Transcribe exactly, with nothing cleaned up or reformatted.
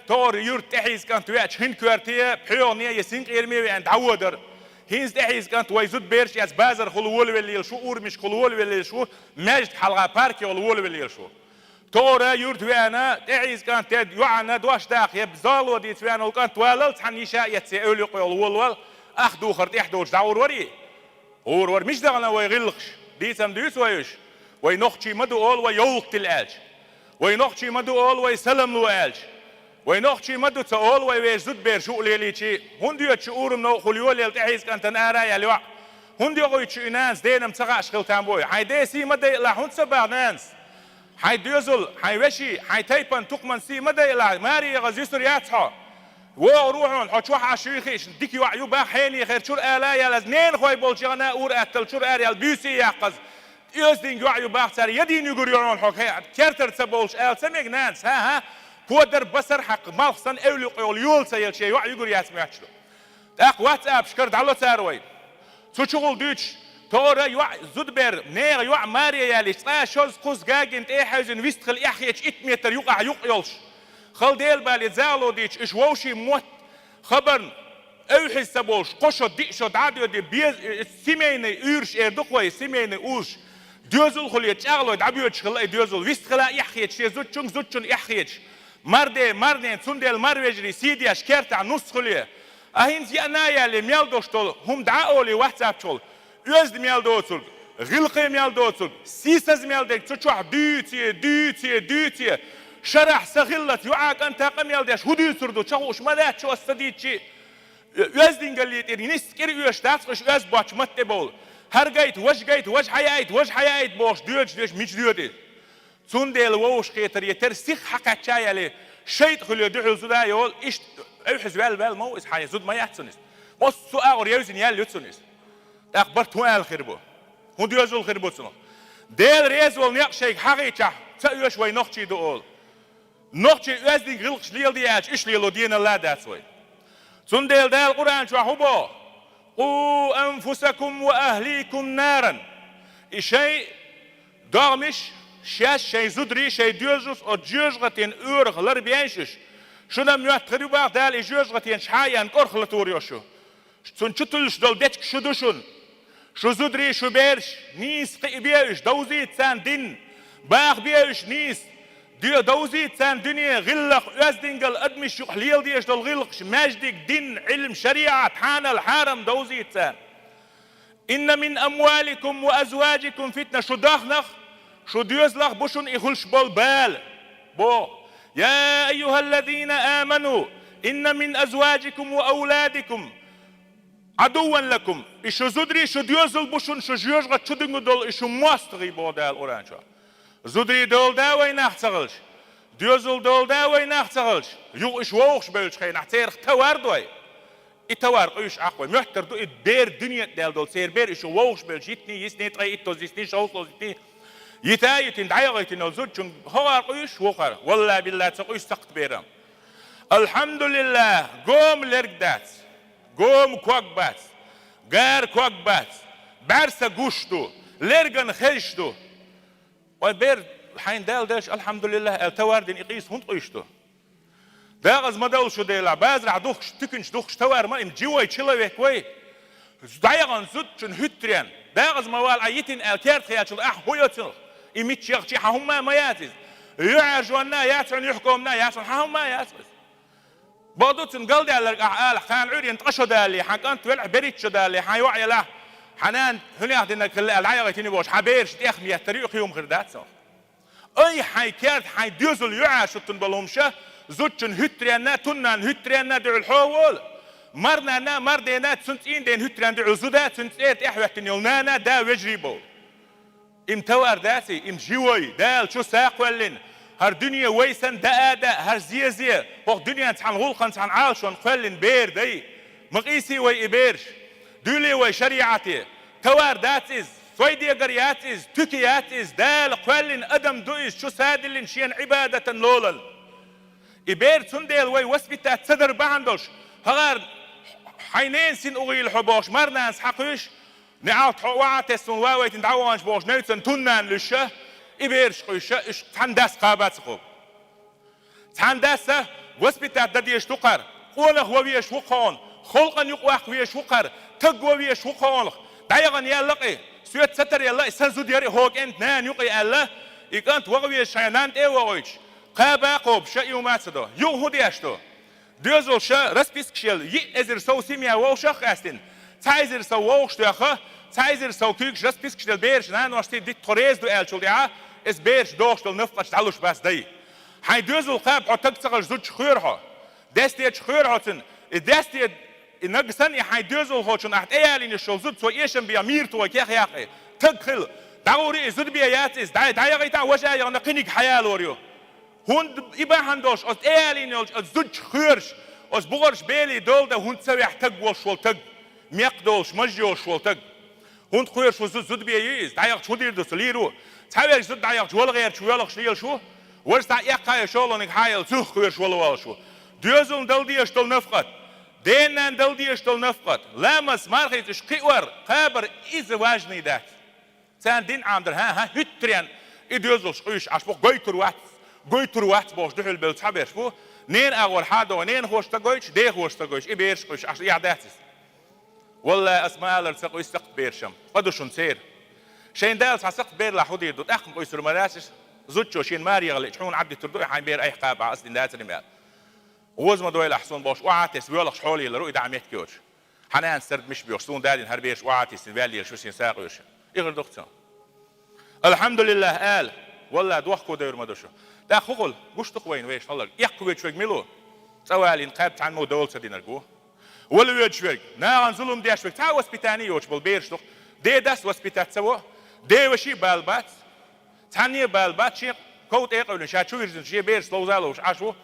ТогӀара юрта тӀехьийза кӀант веача, хин коьрте, пхьоьгӀане я синкъераме веана дӀаводар. ХӀинца тӀехьийза кӀант вай зудабераш эцна базархула волавелла лелаш ву, урамашкахула волавелла лелаш ву, маьждиг хьалха паркехула волавелла лелаш ву. ТогӀара юрта веана, тӀехьийза кӀант де йоӀана дош даккха, я зоало дийца веана волу кӀант валал, цхьана йиша а эцна эвлакъехула волавала, ах духар тӀехь долчу дӀагӀур варий? ГӀур вара. Мича дахана вай гӀиллакхаш? Дийцам дуьйцу вай уьш? Вай нохчий ма ду олу вай йовлакх тилла аьлча. Вай нохчий ма ду олу вай салам ло аьлча. Вай нохчий ма ду ца олу вай вешан зудабераш юкъа лелийча. ХӀунда йоьду шу урамна новкъахула йолаелла тӀехьийза кӀантана ара яьлла йоӀ? ХӀунда йохуьйту шу и нанас денам ца хаьаш хила там бой? Хьайн ден сий ма дайалахь, хӀунда ца боху нанас? Хьайн доьзал, хьайн вешин, хьайн тайпан, тукхаман сий ма дайалахь, маре яхаза юьсур яц хьо. ВогӀур ву хьуна, хьо чохь Ӏаш юй хиъча, дика йоӀ ю боху, хьенехара чуьра ала а ялаза, ненахой болчу яхана ур-атталла чуьра ара яьлла буьйса а яккхаза. Оьздангаллин йоӀ ю боху цара, я дийна юьгур ю хьуна хьо, хе-, кертара ца бовлуш ала ца мега нанас, хӀан-хӀа? Подар, басар хьакха, малх санна эвлакъехула йола ца елла шен йоӀ юьгур яц моьттуш ду. ТӀаккха ватсапашкара дӀало цара вай. Цу чухула дуьйцуш, тохара йоӀ, зудабер, нехан йоӀ маре яьлча, цкъа шозза кхузза гагина тӀе а хьаьвзина вистхила эхь хеташ итт метр юкъахь юкъ йолуш. Хала Делан бала, зоало дийцича, уьш вовшийн мотт, хабарна, эвхьаза ца болуш, кхо шо, диъ шо дӀа а доьдий, без-, э, семейный уьйраш эр ду-кх вай, семейный узаш. Доьзал хуьлий, чӀагӀлой дӀабоьдуш хилла и доьзал, вистхила эхь хеташ, шен зудчуьнга, зудчунна эхь хеташ. Марден, марнен, цундела марвежарий сий деш, кертахь нус хуьлий. А хӀинца яъна а яьллий, мел долуш долу хӀума дӀа а олий ватсапчухула, оьзда мел доцург, гӀиллакхе мел доцург, сийсаза мел дерг цу чохь дуьйций, дуьйций, дуьйций. Шарахь са хиллалц йоӀа, кӀанта къамел деш хӀун дуьйцур ду, ца хууш ма дац шу аса ца дийцчи. Оьздангаллин тӀера нисса кӀира оьшуш дац-кх уьш оьзда боцчу матта тӀе бовла. ХӀара гайта, важа гайта, важа хьаяйта, важа хьаяйта бохуш доьдуш деш, мича доьду иза? Цундела вовшахкхетар я тера сиха хьакхаьчча а яле, шайтӀа хуьле дуьхьал зуда а йолу, иштта эвхьаза ваьлла-ваьлла ма ву иза, хьан зуда ма яц цунна иза. Массо а агӀор евзина яьлла ю цунна иза. ТӀаккха барт хӀун аьлла хир бу? ХӀун доьзал хир бу цунах? Дела реза волу некъ шайга хьахийчахь, ца оьшу вай нохчий ду олу. Нохчий оьздангаллин гӀиллакхаш леладе аьлча, уьш лело деналла а дац вай. Цундела Дала Къуръан чохь хӀун боху? «Къу анфусакум ва ахликум наран». И шайн догӀмаш, шаьш, шайн зударий, шайн доьзалш оцу жоьжахатин оьрах ларбеш уьш. Шуна моьтту хир ю боху Дала и жоьжахатин, шаьш хьаян кӀорхлатур йо шу. Цунна чу туьллуш долу дечиг шу ду шуна. Шу зударий, шу бераш, нийса кхиабе уьш, довзийта царна дин, бахабе уьш нийса. Де-, довзийта царна дуьне, гӀиллакх, оьздангалла, адамаш юкъахь леладеш долу гӀиллакхаш, маьждиг, дин, Ӏилм, шариӀат, хьанал, хьарам довзийта царна. «Инна мин амваликум ва азважикум фитна», шу дахнах, шу доьзалах бу шуна и хуьлуш болу бала. Бо: «Я айюхаллазина аману, инна мин азважикум ва авладикум адувван лакум». И шу зударий, шу доьзал бу шуна, шу жоьжахати чу дуьнга долу и шу мостагӀий, боху Дала Къуръан чохь. Зударий долу да вай нах ца хилча, доьзал долу да вай нах ца хилча, юха уьш вовшахбевллачу хенахь церах товар дой. И товар къуьйсуш Ӏа-кх вай. Моьттур ду и бер дуьне тӀе даьлла долу, церан бер уьш вовшахбевллачу йитиний, йисний, ткъе иттаза йисний, шовзткъаза йитний, йита а йитина, дӀаяхийтина йолу зудчуьнга хӀокхара къуьйсуш, вохара. Валла, билла, ца къуьйсу сакхт берам. Алхьамдулиллах, гома лерг дац, гома ког бац, гара ког бац, бӀаьрса гуш ду, лергана хезаш ду. Вай бер, хьайна Дала деллачу алхьамдулиллах аьлла, товар дина и къийса хӀунда къуьйсуш ду? Дакъаза ма довла шу делахь, базарахь духкуш, туьканчу духкуш товар ма, им живой человек вай. ДӀаяхана зудчун хӀуьттаренна. Дакъаза ма вала, Ӏа йитина аьлла, керта хелчул ахь хӀун йо цунах? И мичча яхча, хьан хӀумма а ма яц иза. ЮьӀаьржонна а яц хьуна, юьхькоманна а яц хьуна, хьан хӀумма а яц иза. Бакъду, цунна галдаьлларг ахь алахь, кхана Ӏуьйранна ткъа шо далале, хьан кӀант велахь, берхӀитта шо далале, хьан йоӀ елахь, хьан нана хӀунех динарг хилла аьлла, дӀаяхийтина бохуш, хьан бераш тӀех меттара ю, кхин хӀума хир дац цунах. Ай, хьайн керта, хьайн доьзал юьӀа шуттун болу хӀумаша, зудчун хӀуьттаренна, туннан хӀуьттаренна дуьхьал хьо а вола. Марнанна, марденна, цуьнан цӀийнден хӀуьттаренна дуьхьал зуда, цуьнан цӀера тӀехӀоьттина йолу нана, да, вежарий бовла. Им товар дац и, им живой, Дала чу са кхоьллина. ХӀара дуьне вай санна даа а даа, хӀара зе а зе, хӀокху дуьненан цхьана гӀуллакхана, цхьана Ӏалашонна кхоьллина бер дай. Ма къийсий вай и бераш. Дуьйлий вай шариӀате. Товар дац иза, сойдегар яц иза, туька яц иза, Дала кхоьллина адам ду иза, чу са диллина шена Ӏибадатан лолан. И бер цундела вай воспитать ца дар бахьана долуш, хӀара хьайн ненан син угӀийла хьо бохуш, марнанас хьакхуьйсуш, неӀалт хьо охьа а тесна, вавайтина дӀаваханча бохуш, невцан туннана луьйша, и бераш къуьйсуша, уьш цхьана дас кхаба ца кхобу. Цхьана даса Воспитать дан дезаш ду кхар, къонах ван везаш ву кхоана, халкъана юкъа ваккха везаш ву кхар, таг ван везаш ву кхоана, дӀаяхана яьлла-кх и, соьца ца тара яьлла и, сан зуда яр и, хӀокху кӀентан нана ю-кх и аьлла, и кӀант ваха везаш шайн нанна тӀе а вохуьйтуш, кхаба а кхобуш, ша и хӀума а ца до. Юха хӀун деш ду? Доьзалш распискаш елла, йиъ эзар сов семья вовшах а къаьстина, цхьа эзар сов вовшах тоьхна, цхьа эзар сов куьйгаш распискаш делла бераш наношций дита тхо реза ду аьллачул тӀаьхьа, иза бераш дохуш долу нафкъаташ дӀалуш бац дай. Хьайн доьзал кхаба хьо таг ца хилча зудчух кхоьру хьо. Дестечух кхоьру хьо цуьнан. И десте, и нагахь санна и хьайн доьзалхочунна ахь тӀеялийна йолу зуда цо эшам беха мийра тухой кех яккхий. Таг хила. ДӀагӀур и зуда бен яц иза. ДӀа-, дӀаяхийтахь, важа яхана кхиниг хьаялор ю. ХӀунда и бахьана долуш, оцу тӀеялийна йолчу оцу зудчух кхоьруш, оцу бухарш белий дола дан хӀунда ца вехь таг волуш волу таг, мекх долуш, маж йолуш волу таг? ХӀунда кхоьруш ву зуда, зуда бен ю иза? ДӀаяхча хӀун дийр ду цо, лийр ву? Цхьаверг зуда дӀаяхча вала гӀерташ воьлхуш лелаш ву, варстахь эккхае шолгӀаниг хьаелла цунах кхоьруш вала волуш ву. Доьзална дала дезаш долу нафкъат, ден-нанна дала дезаш долу нафкъат, ламаз, мархица уьш кхиор, кхабар иза важный дац. Царна дин Ӏамадар, хӀан-хӀа, хӀуьттаренна и доьзалш къуьйсуш Ӏаш бу, гойтур вац, гойтур вац бохуш дуьхьал белла цхьаберш бу, ненан агӀор хьадогӀу, ненахошца гойтуш, дехошца гойтуш, и бераш къуьйсуш Ӏаш, эхь дац иза. Валлай, ас ма-аллара, ца къуьйсу сакхт бераш-м, къа ду шуна церан. Шайн Дала цхьа сакхт бер лахь хӀун дийр ду, тӀаккха къуьйсур ма дац иза. Зудчо шен маре яхале, хьуна Ӏадитар ду, и хьайн бер айхьа кхаба, ас дин дацарий аьлла. ГӀоза ма дойла ахь суна бохуш, охьа а тесна, воьлхуш хьоле лелар ву и, дӀа меттиг йоцуш. Хьан нанас церг миш боьхуш, суна дадина хӀара бераш охьа а тесна, ваьлла лелаш ву шен сагӀа оьшу. Ихар ду-кх цо. Алхьамдулиллах ала, валлай, дохко девр ма ду шу. ТӀаккха хӀун хуьлу, гуш ду-кх вайна вешан хӀаллак? Эккха воьдуш верг мила ву? ЦӀа валийна кхаьбча цхьаммо дола ца динарг ву. Вала воьдуш верг, нахана зулам деш верг, цхьа а воспитание йоцуш болу бераш ду-кх. Ден-дас воспитать ца во, ден-ваший бала бац, цхьанне а бала бац, шен ков тӀе а къевлина, ша чу вирзина, шен бераш ловза а ловзуш Ӏаш ву.